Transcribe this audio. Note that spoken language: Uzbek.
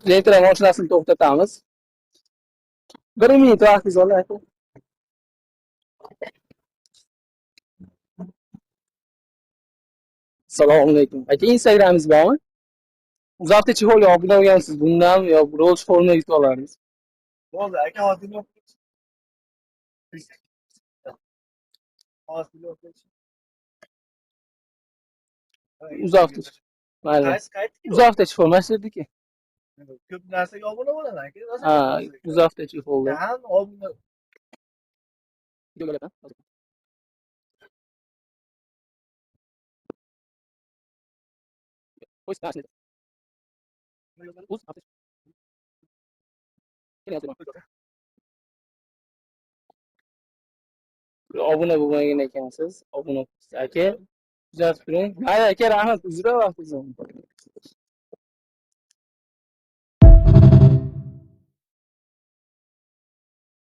Gentra mashinasini to'xtatamiz. Bir minut vaqtingiz bor, aka. Assalomu alaykum. Aka, Instagramingiz bormi? UzAvto чехол ga obuna bo'lgansiz bundan yo biror чехол ni yutib olardingiz. Bo'ldi, aka, hozir hozir. UzAvto. Mayli. Qaysi qaytdi? UzAvto чехол mana shu yerdiki. Ko'p narsaga obuna bo'laman, aka. Ha, UzAvto чехол da. Hamma obuna. Uz Obuna bo'lmagan ekansiz. Obuna aka. Kuzatib turing. Mayli aka, rahmat. Uzra vaqtingizni.